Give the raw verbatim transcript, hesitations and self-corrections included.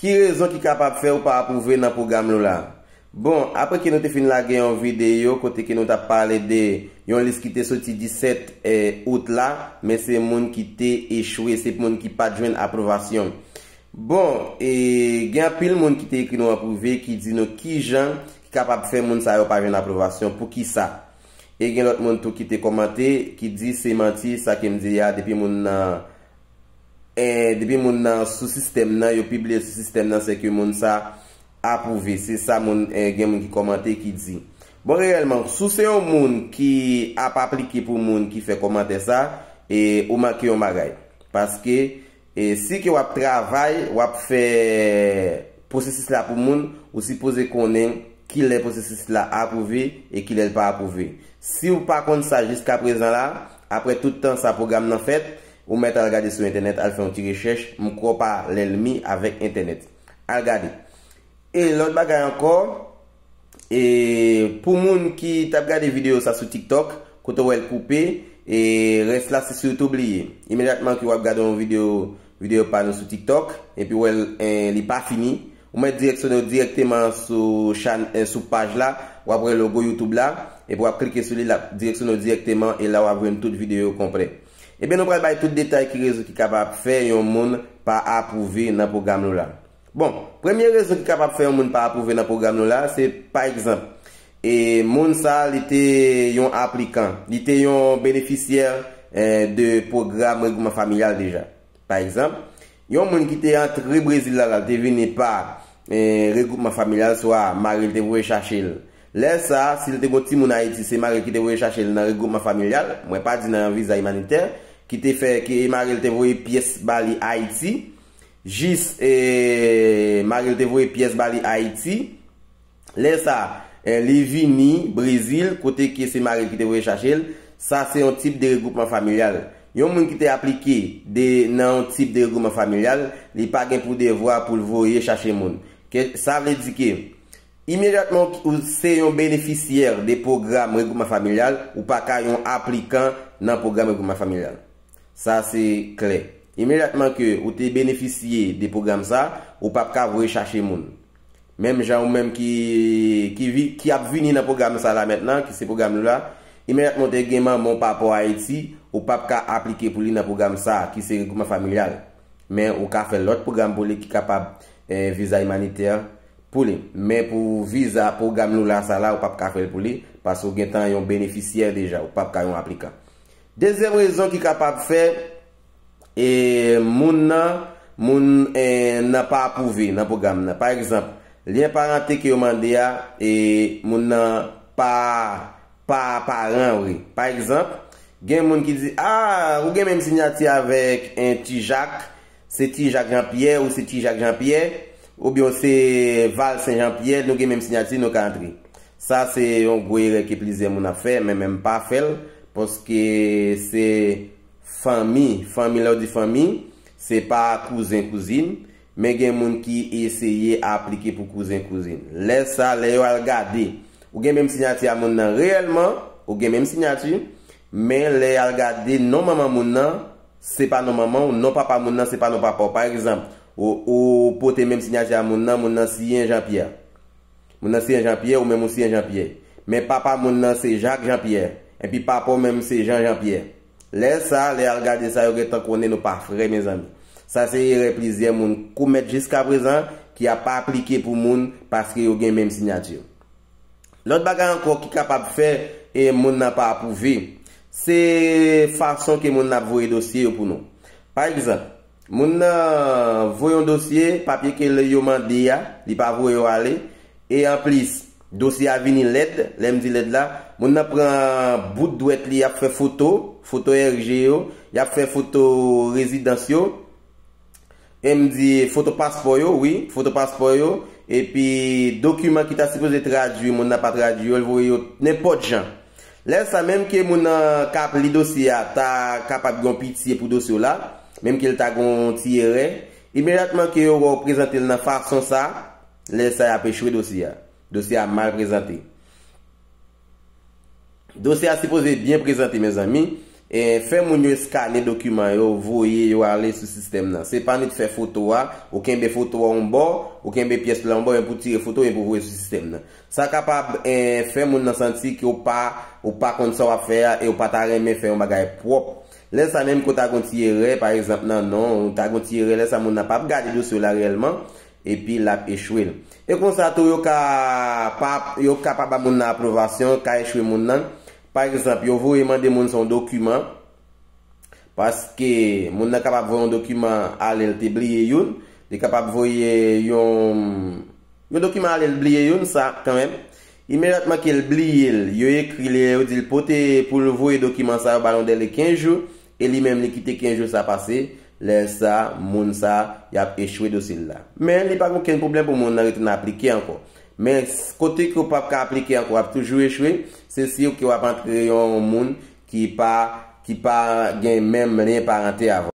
Ki rezon ki kapab fè w pa apwouve nan pwogram nou la? Bon, apre ke nou te fin lage yon videyo kote ke nou t ap pale de yon lis ki te soti disèt, eh, out la, men se moun ki te echwe, se moun ki pa t jwenn apwovasyon. Bon, e gen anpil moun ki te ekri nou an prive ki di nou kijan ki kapab fè moun sa yo pa jwenn apwovasyon, poukisa? E gen lòt moun tou ki te kòmante, ki di se manti, sa ke m di a, depi moun nan, eh, depi moun nan sou sistèm nan, yo pibliye sou sistèm nan, se ke moun sa apwouve. Se sa moun, eh, gen moun ki kòmante, ki di. Bon, reyèlman, si w se yon moun ki ap aplike pou moun ki fè kòmantè sa, e ou manke yon bagay. Paske, e si ke w ap travay, w ap fè pwosesis la pou moun, ou sipoze konnen kilè pwosesis la apwouve e kilè l pa apwouve. Si w pa konn sa jiska prezan la, apre tout tan sa pwogram nan fèt, ou mèt al gade sou entènèt, al fè yon ti rechèch, m kwè w pa lènmi avèk entènèt. Al gade. E lòt bagay ankò, e pou moun ki t ap gade videyo sa sou TikTok, kote w wè l koupe, e rès la se sou YouTube li ye. Imedyatman ke w ap gade yon videyo, videyo pa nou sou TikTok, epi w wè l, e, li pa fini, ou mèt direksyone w dirèkteman sou chan-, e, sou paj la, w ap wè logo YouTube la, epi w ap klike sou li, l ap direksyone w dirèkteman, e la w ap jwenn tout videyo yo konplè. Ebyen, nou pral bay tout detay ki rezon ki kapab fè yon moun pa apwouve nan pwogram nou la. Bon, premye rezon ki kapab fè yon moun pa apwouve nan pwogram nou la, se, pa egzanp, e moun sa, li te yon aplikan, li te yon benefisyè, eh, de pwogram regwoupman familyal deja. Pa egzanp, yon moun ki te antre Brezil la, la, li te vini pa, eh, regwoupman familyal, swa mari l te voye chache l. Lè sa, si l te gon timoun Ayiti, se mari l ki te voye chache l nan regwoupman familyal, mwen pa di nan yon viza imanitè, ki te fè ke mari l te voye pyès ba li Ayiti, jis, e, mari l te voye pyès ba li Ayiti. Lè sa, e, li vini Brezil, kote ke se mari l ki te voye chache l. Sa se yon tip de regwoupman familyal. Yon moun ki te aplike de, nan yon tip de regwoupman familyal, li pa gen pou devwa pou l voye chache moun. Ke, sa vle di ke, imedyatman ou se yon benefisyè de pwogram regwoupman familyal, ou pa ka yon aplikan nan pwogram regwoupman familyal. Sa se klè. Imedyatman ke ou te benefisye de pwogram sa, ou p ap ka voye chache moun. Menm jan ou menm ki, ki vi-, ki ap vini nan pwogram sa la mentnan, ki se pwogram nou la, imedyatman ou te gen manman w papa w Ayiti, ou p ap ka aplike pou li nan pwogram sa, ki se regwoupman familyal. Men ou ka fè lòt pwogram pou li ki kapab, eh, viza imanitè pou li. Men pou viza pwogram nou la sa la, ou p ap ka fè l pou li, paske ou gentan yon benefisyè deja, ou p ap ka yon aplikan. Dezyèm rezon ki kapab fè, e, moun nan, moun, e, nan pa apwouve nan pwogram nan. Pa egzanp, lyen parante ke yo mande a, e, moun nan pa, pa paran vre. Pa egzanp, gen moun ki di, a, ou gen menm siyati avèk en Ti Jak, se Ti Jak Jan Pyè ou se Ti Jak Jan Pyè, oubyen w se Val Sen Jan Pyè, nou gen menm siyati, nou ka antre. Sa se yon gwo erè ke plizyè moun ap fè, men menm pa fè l, paske se fanmi, fanmi, lè w di fanmi, se pa kouzen, kouzin, men gen moun ki eseye aplike pou kouzen, kouzin. Lè sa, lè yo al gade, ou gen menm siyati a moun nan reyèlman, ou gen menm siyati, men lè y al gade non manman moun nan, se pa non manman w, non papa moun nan, se pa non papa w. Pa egzanp, ou, ou pote menm siyati a moun nan, moun nan siyen Jan Pyè. Moun nan siyen Jan Pyè, ou menm ou siyen Jan Pyè. Men papa moun nan se Jak Jan Pyè. Epi papa w menm se Jan Jan Pyè. Lè sa, lè y al gade sa, yo gentan konnen nou pa frè, mezanmi. Sa se erè plizyè moun komèt jiska prezan, ki ap aplike pou moun paske yo gen menm siyati. Lòt bagay ankò ki kapab fè, e, moun nan pa apwouve, se fason ke moun nan ap voye dosye yo pou nou. Pa egzanp, moun nan voye yon dosye, papye ke yo mande a, li pa voye yo ale, e anplis, dosye a vini lèd, lè m di lèd la, moun nan pran bout dwèt li, y ap fè foto, foto R G yo, y ap fè foto rezidans yo, e m di foto paspò yo, wi, foto paspò yo, epi dokiman ki ta sipoze tradui, moun nan pa tradui yo, l voye yo nenpòt jan. Lè sa, menm ke moun nan k ap li dosye a ta kapab gen yon pitye pou dosye w la, menm ke l ta gen yon ti erè, imedyatman ke yo wè w prezante l nan fason sa, lè sa y ap echwe dosye a. Dosye a mal prezante. Dosye a sipoze byen prezante, mezanmi. E fè moun yo eskane dokiman yo, voye yo ale sou sistèm nan. Se pa nèt fè foto a, ou kenbe foto a yon bò, ou kenbe pyès la yon bò, epi ou tire foto, epi ou voye sou sistèm nan. Sa kapab, eh, fè moun nan santi ke ou pa, ou pa konn sa w ap fè a, e ou pa ta renmen fè yon bagay pwòp. Lè sa menm ke w ta gen yon ti erè, pa egzanp nan non, ou ta gen yon ti erè, lè sa moun nan p ap gade dosye w la reyèlman, epi l ap echwe l. E konsa tou, yo ka pa, yo ka pa ba moun nan apwobasyon, ka echwe moun nan. Pa egzanp, yo voye mande moun sa yon dokiman, paske moun nan kapab voye yon dokiman ale, l te bliye youn, li kapab voye yon, yon dokiman ale, l bliye youn, sa kanmenm. Imedyatman ke l bliye l, yo ekri li, yo di l pote pou l voye dokiman sa yo ba l yon dèle kenz jou, e li menm li kite kenz jou sa pase, lè sa, moun sa, y ap echwe dosye l la. Men li pa gen okenn pwoblèm pou moun nan retounen aplike ankò. Men s-, kote ke w p ap ka aplike ankò, w ap toujou echwe, se si ke w ap antre yon moun ki pa, ki pa gen menm lyen parante avè w.